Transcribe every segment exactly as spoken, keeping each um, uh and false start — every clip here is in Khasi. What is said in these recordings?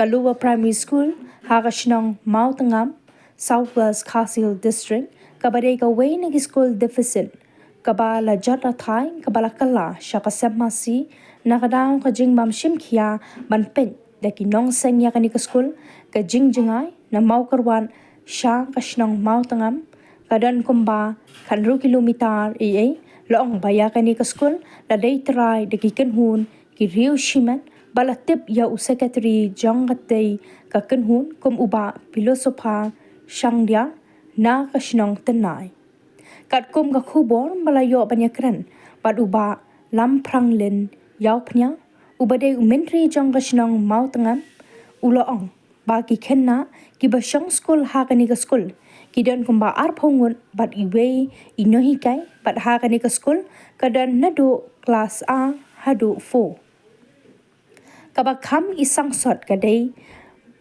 Lower Primary School ha ka shnong Mawtangam, South West Khasi Hills District, kaba dei kawei na ki skul deficit kaba la jot rathai, kaba la kylla sha ka sem masi, na ka daw ka jingbym shim khia ban peit da ki nongseng ïa kane ka skul, ka jingjngai na Mawkyrwat sha ka shnong Mawtangam, ka don kumba khatynriew kilometer ei ei. La ong ba ïa kane ka skul la dei trai da ki kynhun ki riew shimet, ba la tip ïa u secretary jong katei ka kynhun kum u Bah Philosopher Shangdiar na ka shnong Tynai. Katkum ka khubor ba la ïoh ban ïakren bad u Bah Lamphranglen Ïawphniang, uba dei u myntri jong ka shnong Mawtangam, u la ong ba ki khynnah kiba shong skul ha kane ka skul ki don kumba arphew ngut bad iwei i nonghikai, bad ha kane ka skul ka don naduh klas A haduh four. Kaba kham i sangsot ka dei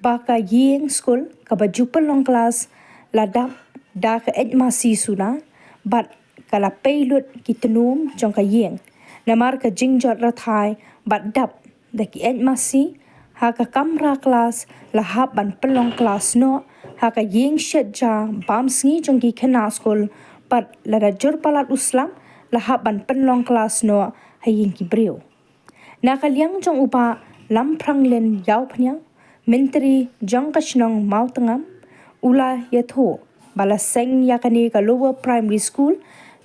ba ka ïing skul kaba ju pynlong klas la dap da ka eit masi suda, bad ka la pei lut ki tnum jong ka ïing. Namar ka jingjot rathai bad dap da ki eit masi, ha ka kamra klas la hap ban pynlong klas noh, ha ka ïing shet ja bam sngi jong ki khynnah skul, bad lada jur palat u slap la hap ban pynlong klas noh ha ïing ki briew. Na ka liang jong u Bah Lamphranglen Ïawphniang, myntri jong ka shnong Mawtangam, u la ïathuh ba la seng ïa kane ka Lower Primary School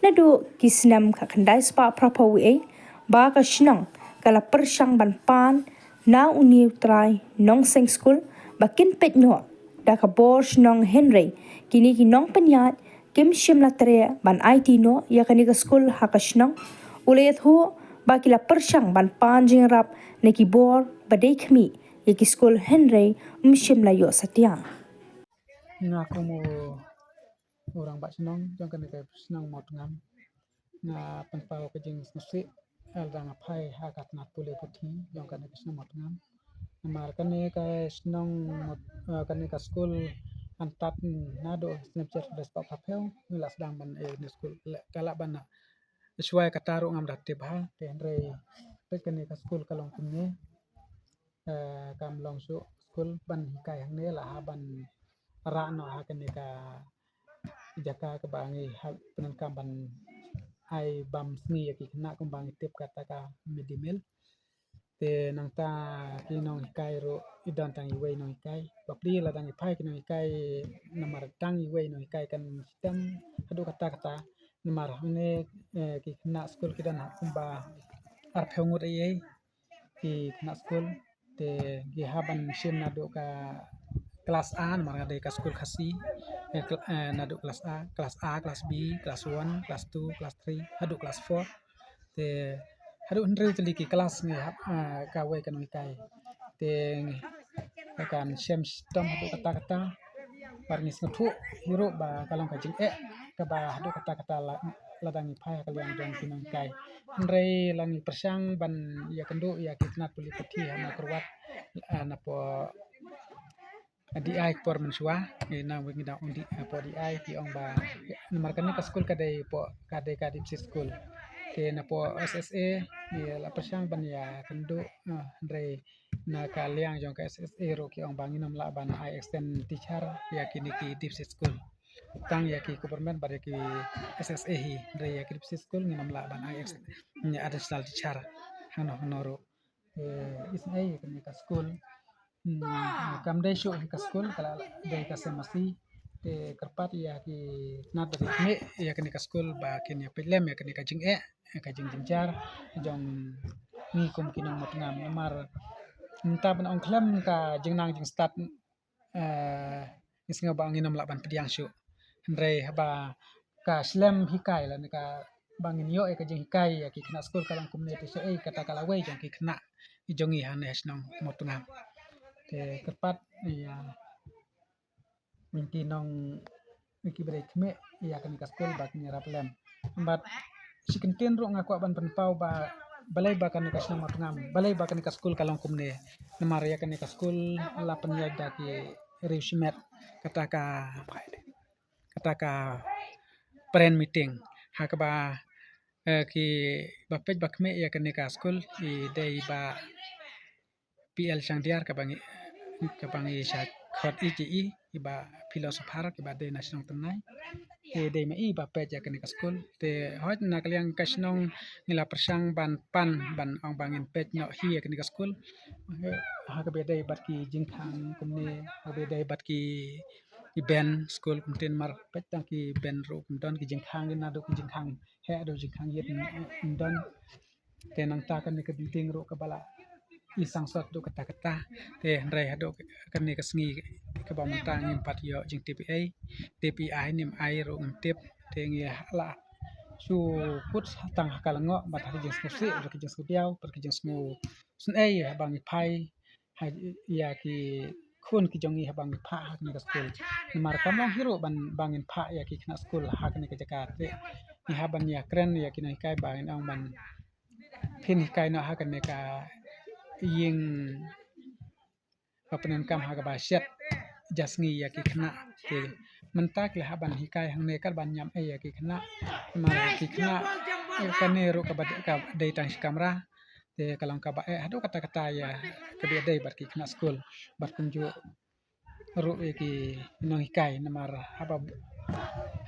naduh ki snem khatkhyndai spah phraphew ei, ba ka shnong ka la pyrshang ban pan na une u trai nongseng skul ba kin peit noh da ka bor shnong, hynrei kine ki nongpynïaid kim shym la treh ban aiti noh ïa kane ka skul ha ka shnong. U la ïathuh ba ki la pyrshang ban pan jingïarap na ki bor ba dei khmih ïa ki skul, hynrei ym shym la ïoh satia. Nga kum u rangbah shnong jong kane ka shnong Mawtangam, nga pynpaw ka jingsngewsih lada nga phai ha ka tnat pule puthi jong kane ka shnong Mawtangam. Namar kane ka shnong Mawt-, eh, kane ka skul, hangta naduh snem khatkhyndai spah phraphew ngi la sdang ban, eh, ne skul, ka lah ban, eh, shuwa kata ruh ngam da tip ha, te hynrei te kane ka skul ka long kumne, eh, kam long shuh skul ban hikai hangne, la hap ban rah noh ha kane ka jaka kaba ngi hap pyndonkam ban ai bam sngi ïa ki khynnah kumba ngi tip kata ka mid day meal. Te nangta ki nonghikai ruh i don tang iwei nonghikai. Bapli la dang i phai ki nonghikai, namar tang iwei nonghikai kan shitom haduh katta katta. Namar hangne, eh, ki khynnah skul ki don ha kumba arphew ngut ei ei ki khynnah skul. Te ki hap ban shim naduh ka klas A, namar ka dei ka skul Khasi. Eh, kl-, eh, naduh klas A, klas A, klas B, klas one, klas two, klas three haduh klas four. Te haduh hynriew tylli ki klas ngi hap, ah, kawei ka nonghikai. Te ngi kan shem shitom haduh katta katta. Bad ngi sngewthuh hi ruh ba ka long ka jingeh kaba haduh katta katta la, la dang i phai ha ka liang jong ki nonghikai. Hynrei la ngi pyrshang ban ïakynduh ïa ki tnat pule puthi ha Mawkyrwat, ah, napoh D I por mynshuwa, eh, nang wei ngi dang ong D I, eh, poh D I ki ong ba, namar kane ka skul ka dei poh, ka dei ka deficit skul. Te napoh S S A, eh, la pyrshang ban ïakynduh, eh, hynrei na ka liang jong ka S S A ruh ki ong ba ngin ym lah ban ai extend teacher ïa kine ki deficit skul. Tang ïa ki government bad ïa ki S S A hi, hynrei ïa ki deficit skul ngin ym lah ban ai ex-, additional teacher hangno hangno ruh. Te isynei ïa kane ka skul, hmm, kam dei shuh hi ka skul, ka la dei ka sem masi. Te kyrpad ïa ki tnat ba dei khmih ïa kane ka skul ba kin ïa peit lem ïa kane ka jingeh, ka jingjynjar jong ngi kum ki nong Mawtangam. Namar mynta ban ong khlem ka jingnang jingstad, eh, ngi sngew ba ngin ym lah ban pdiang shuh. Hynrei haba ka slem hikai lane kaba ngin ïoh ïa ka jinghikai ïa ki khynnah skul ka long kumne, te shaei kata ka lawei jong ki khynnah jong ngi hangne ha shnong Mawtangam. Te kyrpad ïa ki nong, ïa ki ba dei khmih ïa kane ka skul ba kin ïarap lem. Bad shi kyntien ruh nga kwah ban pynpaw ba balei ba kane ka shnong Mawtangam, balei ba kane ka skul ka long kumne. Namar ïa kane ka skul la pynïaid da ki riew shimet, kata ka, kata ka parent meeting. Ha kaba, eh, kiba peit ba khmih ïa kane ka skul i dei i Bah P L Shangdiar kaba ngi, kaba ngi sha khot i ki i, i Bah Philosopher, kiba dei na shnong Tynnai. Te dei ma i ba peit ïa kane ka skul. Te hooid na ka liang ka shnong ngi la pyrshang ban pan, ban ong ba ngin peit noh hi ïa kane ka skul. Ha kaba dei bad ki jingkhang kumne, ha kaba dei bad ki, ki bench skul kumtei, mar peit tang ki bench ruh kum don, ki jingkhang, naduh ki jingkhang heh haduh jingkhang ïit ym don. Te nangta kane ka building ruh kaba la i sangsot haduh katta katta. Te hynrei haduh kane ka sngi kaba mynta ngim pat ïoh jingtip ei. Tip i ai ne ym ai ruh ngim tip. Te ngi la shu kut tang ha ka lyngngoh bad ha ka jingsngewsih bad ka jingsngewdiaw bad ka jingsngewsynei haba ngi phai ha ïa ki khun ki jong ngi haba ngi phah ha kane ka skul. Namar kam long hi ruh ban, ba ngin phah ïa ki khynnah skul ha kane ka jaka. Te ngi hap ban ïakren ïa ki nonghikai ba ngin ong ban pynhikai noh ha kane ka ïing ba pyndonkam ha kaba shet ja sngi ïa ki khynnah. Te mynta ki la hap ban hikai hangne, kat ban ñiam ei ïa ki khynnah. Namar ki khynnah, eh, kane ruh kaba, ka dei tang shi kamra. Te ka long kaba eh haduh katta katta ïa kaba dei bad ki khynnah skul bad kumjuh ruh ïa ki nonghikai, namar haba,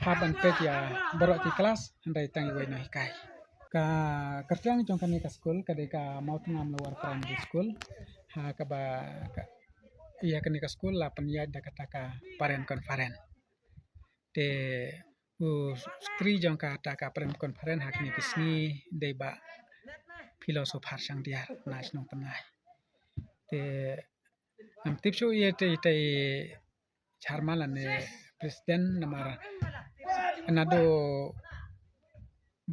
hap ban peit ïa baroh ki klas hynrei tang iwei nonghikai. Ka kyrteng jong kane ka skul ka dei ka Mawtngam Lower Primary School. Ha kaba ka, ïa kane ka skul la pynïaid da kata ka parent conference. Te u secretary jong kata ka parent conference ha kine ki sngi dei Bah Philosopher Shangdiar na shnong Tynnai. Te ngam tip shuh ïa te, te chairman lane president, namar naduh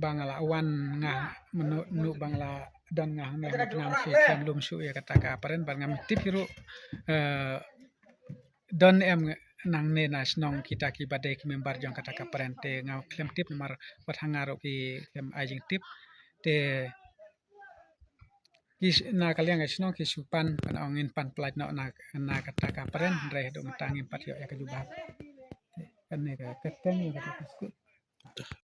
ba nga la wan nga mynno mynno ba nga la don nga hangne mynta ngam shu khlem lum shuh ïa kata ka parent bad ngam tip hi ruh, eh, don em nangne na shnong kita kiba dei ki member jong kata ka parent. Te ngam khlem tip namar wat ha nga ruh ki khlem ai jingtip. Te ki sh-, na ka liang ka shnong ki shu pan, pan ong ngin pan pynlait noh na, na kata ka parent, hynrei haduh mynta ngim pat ïoh ïa ka jubab. Kane ka kyrteng ïa kata ka skul.